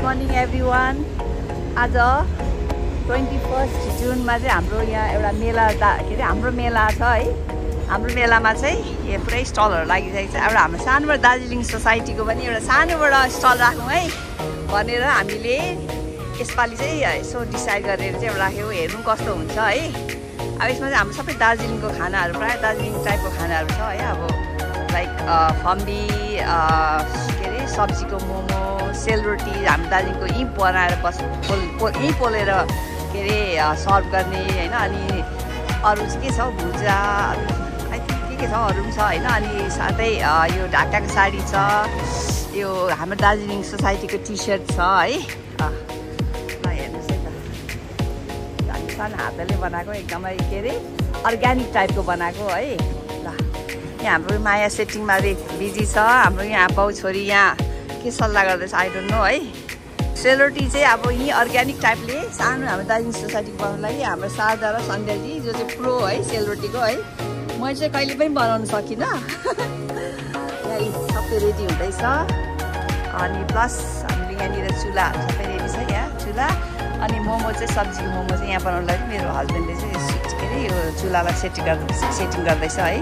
Morning everyone. आज 21 जुनमा चाहिँ हाम्रो यहाँ एउटा मेला के अरे हाम्रो मेला छ है। हाम्रो मेलामा चाहिँ यो पुरै स्टलहरू लागिसकेको छ। एउटा हाम्रो सानोबाट दार्जिलिङ सोसाइटीको पनि एउटा सानोबाट स्टल राखौँ है भनेर हामीले यसपालि चाहिँ यसो डिसाइड गरेर चाहिँ एउटा राख्यौँ। हेर्नु कस्तो हुन्छ है। अब यसमा चाहिँ हाम्रो सबै दार्जिलिङको खानाहरू प्रायः दार्जिलिङ टाइपको खानाहरू छ है। अब लाइक फम्बी के अरे सब्जीको मोमो, सेलरोटी हाम्रो दार्जिलिङको यहीँ बनाएर यहीँ पोलेर के अरे सर्भ गर्ने होइन। अनि अरू चाहिँ के छ भुजा आई थिङ्क के छ अरू पनि छ होइन। अनि साथै यो ढाकाको साडी छ, यो हाम्रो दार्जिलिङ सोसाइटीको टी सर्ट छ है। ल हेर्नुहोस् है त सानो हातले बनाएको एकदमै के अरे अर्ग्यानिक टाइपको बनाएको है। ल यहाँ हाम्रो माया सेटिङमा बिजी छ। हाम्रो यहाँ बाउ छोरी यहाँ के सल्लाह गर्दैछ आई डोन्ट नो है। सेलरोटी चाहिँ अब यहीँ अर्ग्यानिक टाइपले सानो हाम्रो दार्जिलिङ सोसाइटीको बनाउनु लागि हाम्रो शारदा र सन्ध्याजी जो चाहिँ प्रो है सेलरोटीको है। मैले चाहिँ कहिले पनि बनाउन सकिनँ। यहाँ सबै रेडी हुँदैछ। अनि प्लस हामीले यहाँनिर चुल्हा सबै रेडी छ यहाँ चुल्हा। अनि मोमो चाहिँ सब्जीको मोमो चाहिँ यहाँ बनाउनु लागि मेरो हस्बेन्डले चाहिँ के अरे यो चुल्हालाई सेटिङ गर्दैछ है।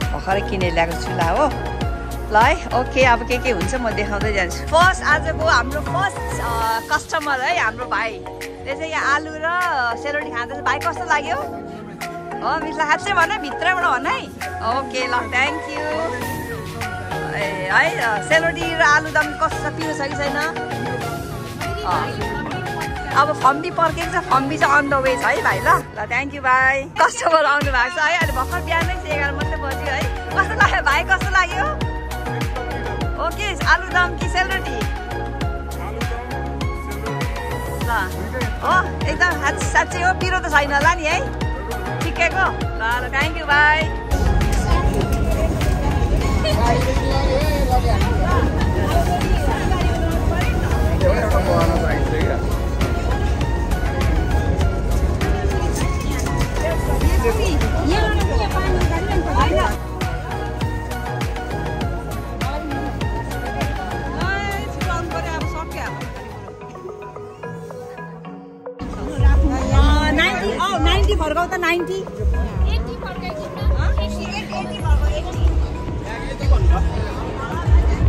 भर्खरै किनेर ल्याएको चुल्हा हो। ल है ओके अब के हुन्छ म देखाउँदै जान्छु। फर्स्ट आजको हाम्रो फर्स्ट कस्टमर है हाम्रो भाइले चाहिँ यहाँ आलु र सेलरोटी खाँदैछ। भाइ कस्तो लाग्यो? हो मिठला खाँच्चै भन भित्रबाट भन है। ओके ल थ्याङ्क यू। ए है सेलरोटी र आलुदम कस्तो छ पिरो छ कि छैन? अब फम्बी पर्केको छ। फम्बी चाहिँ अन द वे छ है भाइ। ल थ्याङ्क यू भाइ। कस्टमर आउनु भएको छ है। अहिले भर्खर बिहानै 11 मात्रै बज्यो है। कस्तो लाग्यो भाइ? कस्तो लाग्यो? ओके आलुदम कि सेलरोटी? ल हो एकदम साँच्चै हो पिरो त छैन होला नि है ठिकैको। ल थ्याङ्क यू भाइ। फर्काउ त 90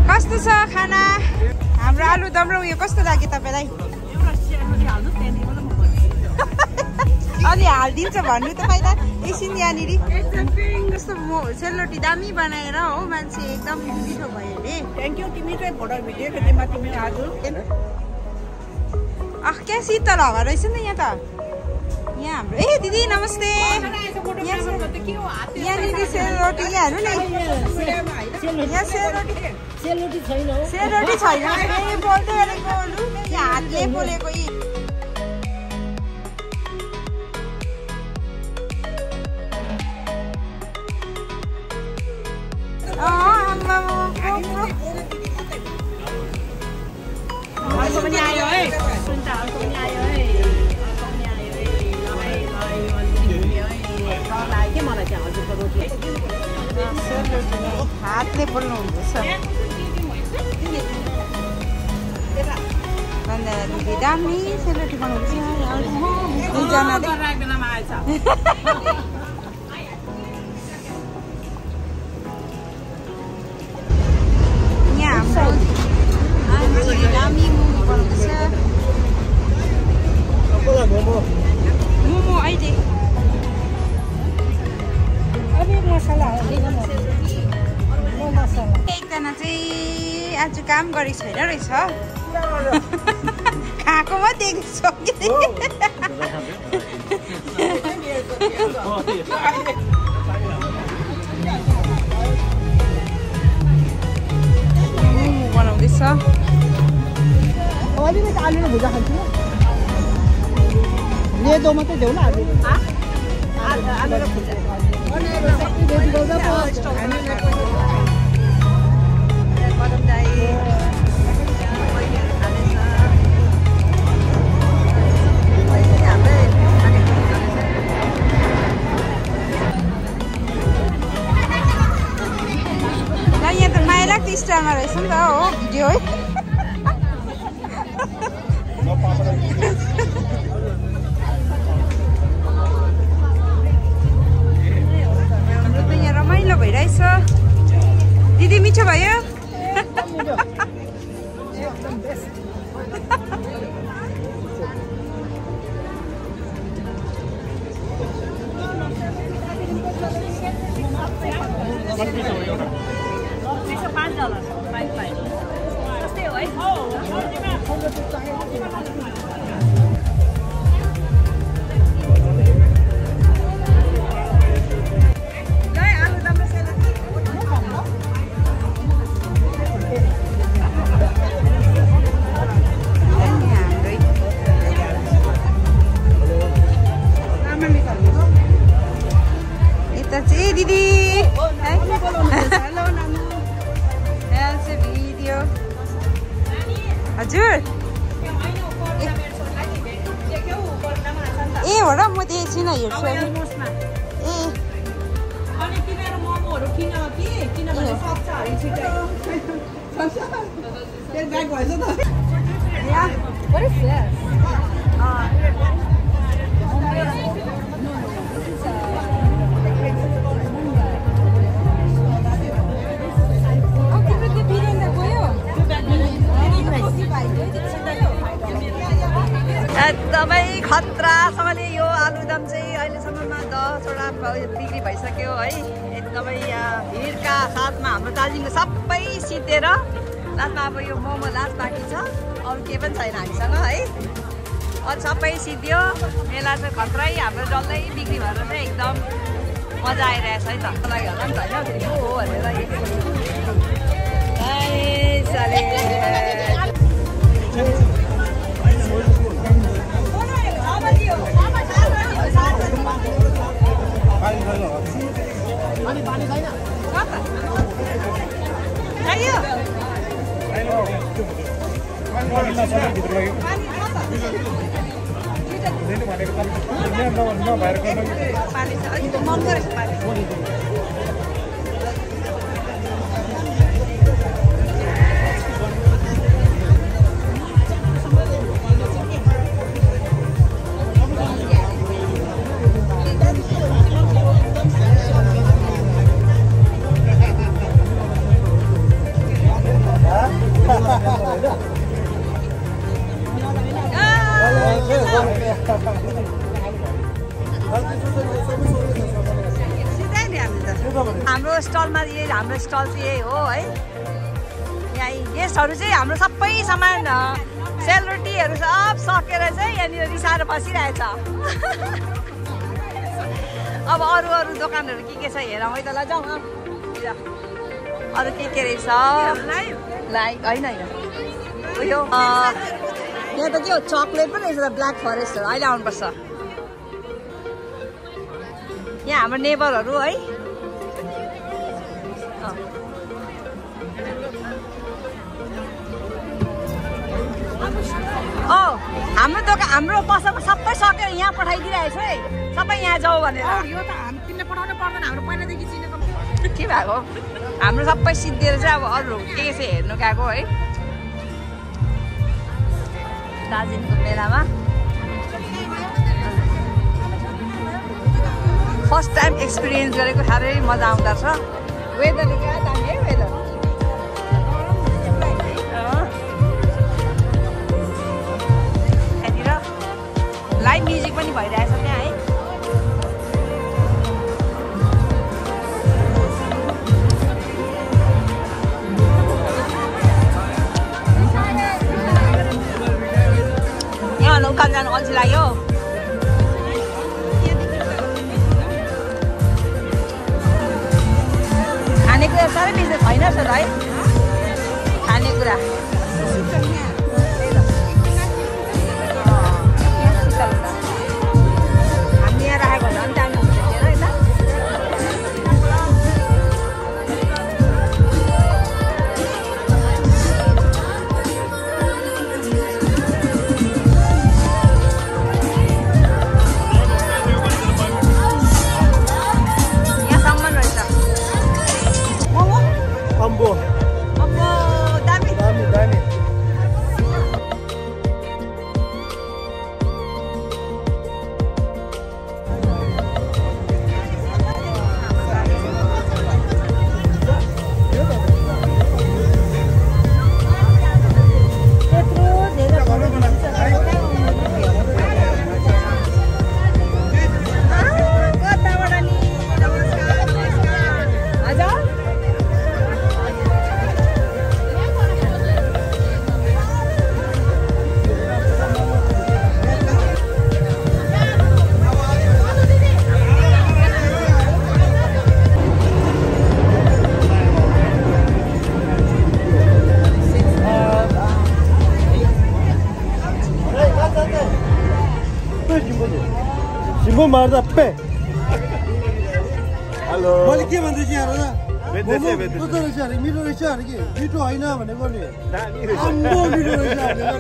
कस्तो छ खाना? हाम्रो आलुदम र उयो कस्तो लाग्यो तपाईँलाई? अलि हालिदिन्छ भन्नु त पहिला एकछिन यहाँनिर। कस्तो सेलरोटी दामी बनाएर हो मान्छे एकदम मिठो भयो अरे। Thank you. तिमी चाहिँ फोटो भिडियो खेल्दैमा तिमी आज क्या शीतल हावा रहेछ नि त यहाँ त। यहाँ हाम्रो ए दिदी नमस्ते। यहाँनिर सेलरोटी यहाँ हेर्नु नि। यहाँ सेलरोटी छैन। बोल्दै गरेको यहाँ हातले बोलेको यी हातले बोल्नु हुँदैछ। दामी सेलरोटी बनाउँदैछ दुईजनाले। यहाँ हाम्रो दामी मोमो बनाउँदैछ। मोमो अहिले एकजना चाहिँ आज काम गरेको छैन रहेछ। खाएकोमा देख्छु बनाउँदैछ। आलु र भुजा खान्छु लेदो मात्रै देऊ न। आलु र भुजा यहाँ त माइला स्टारमा रहेछ नि त हो भिडियो है। ए हो र म त्यही छिन हेर्छु ए अनि किनेर मोमोहरू किन कि किनभने सक्छ हरे छिटै त्यो ब्याग भएछ त What is this? एकदमै खतरासँगले यो आलुदम चाहिँ अहिलेसम्ममा 10वटा बिक्री भइसक्यो है। एकदमै भिडका साथमा हाम्रो दार्जिलिङको सबै सिद्धेर लास्टमा अब यो मोमो लास्ट बाँकी छ, अरू केही पनि छैन हामीसँग है। अरू सबै सिद्धियो, मेला चाहिँ खतरै, हाम्रो डल्लै बिक्री भएर चाहिँ एकदम मजा आइरहेछ है त। लागि होला नि त होइन हो भनेर पानी छ अलिक महँगो रहेछ पानी। हाम्रो स्टलमा हाम्रो स्टल चाहिँ यही हो है। यहाँ गेस्टहरू चाहिँ हाम्रो सबै सामान सेलरोटीहरू सब सकेर चाहिँ यहाँनिर रिसाएर बसिरहेछ। अब अरू अरू दोकानहरू के छ हेरौँ है त। ल जाउँ अरू के रहेछ लाइक होइन उयो यहाँ त के हो चक्लेट पनि रहेछ त, ब्ल्याक फरेस्टहरू अहिले आउनुपर्छ। यहाँ हाम्रो नेबरहरू है। हाम्रो दोकान हाम्रो पसलमा सबै सकेर यहाँ पठाइदिइरहेछ है, सबै यहाँ जाऊ भनेर। यो त हामी किन्न पठाउनु पर्दैन, हाम्रो पहिलादेखि चिनेको के भएको हाम्रो सबै सिद्धिएर चाहिँ अब अरू के चाहिँ हेर्नु गएको है दार्जिलिङको मेलामा। फर्स्ट टाइम एक्सपिरियन्स गरेको साह्रै मजा आउँदो रहेछ। वेदरले क्या दामी है वेदर। यहाँनिर लाइभ म्युजिक पनि भइरहेछ त्यहाँ है। यहाँ उकान जानु अल्छी लाग्यो। खानेकुरा साह्रै बिजनेस छैन जस्तो है खानेकुरा। हामी यहाँ राखेको झन् दामी हुन्छ है त। अम्बो दामी दामी दामी। सिम्बो मार्दा पे हेलो मैले के भन्दैछु यहाँ दादा बेच्दैछ कस्तो रहेछ अरे मिठो रहेछ अरे के मिठो होइन भनेको नि दामी रहेछ। आम्बो मिठो रहेछ भनेको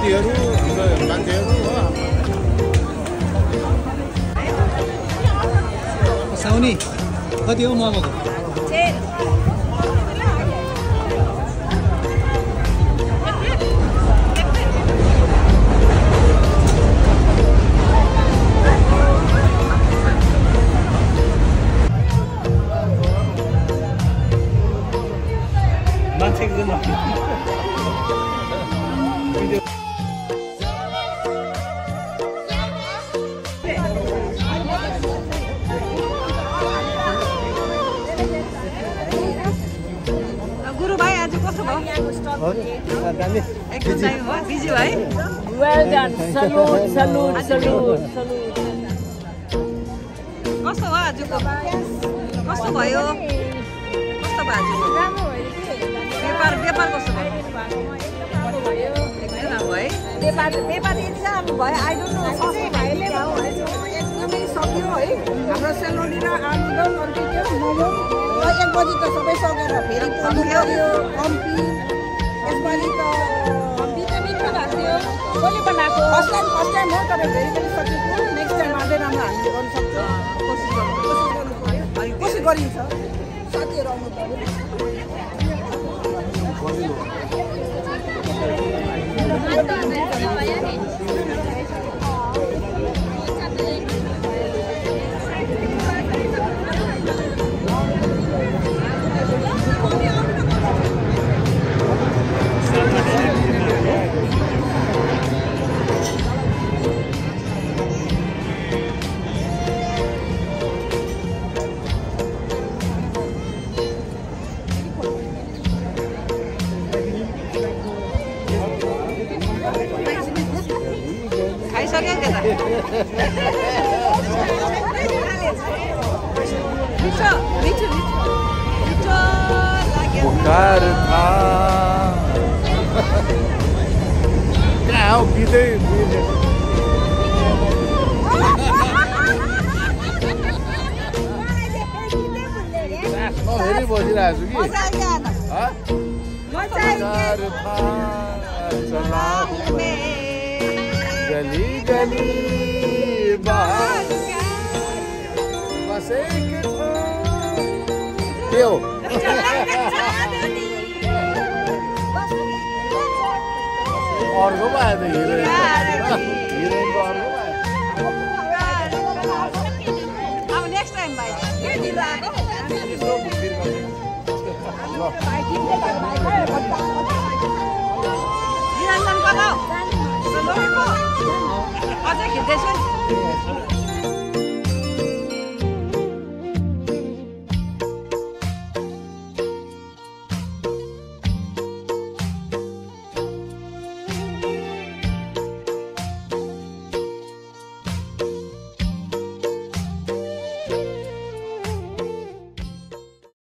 साथीहरू मान्छेहरू हो साउनी कति हो मोमोको मान्छे एकजना गुरु भाइ आज कस्तो भयो एकदम टाइम भयो बिजी है Well done. Salute, salute, salute, salute. कस्तो भयो आजको कस्तो भयो कस्तो भयो आजको व्यापार कस्तो भयो एकदम राम्रो है व्यापार इन्जाम भयो आई डोन्ट नो एकदमै सक्यो है हाम्रो सेलरोटी र आलुदम अन्त त्यो मोमो 1 बजी त सबै सकेर फेरि पकायो कम्पी यसपालि त कम्पी त मिठो भएको थियो कसले बनाएको फर्स्ट टाइम हो तर फेरि पनि सकेको नेक्स्ट टाइम अझै राम्रो हामीले गर्न सक्छौँ कोसिस गरिन्छ साथीहरू आउनु पर्यो खाइसक्यो के त मिठो मिठो मिठो लाग्यो पुकार था कहाँ हो बिदै फेरि बसिरहेको छु कि पुकार था चला गली गली बाहर बसेको के हो अर्को पो आयो त हिरोइनको अर्को पो आयो अब नेक्स्ट टाइम भाइ के दिनु आएको निरञ्जन कता हो अझै खिच्दैछु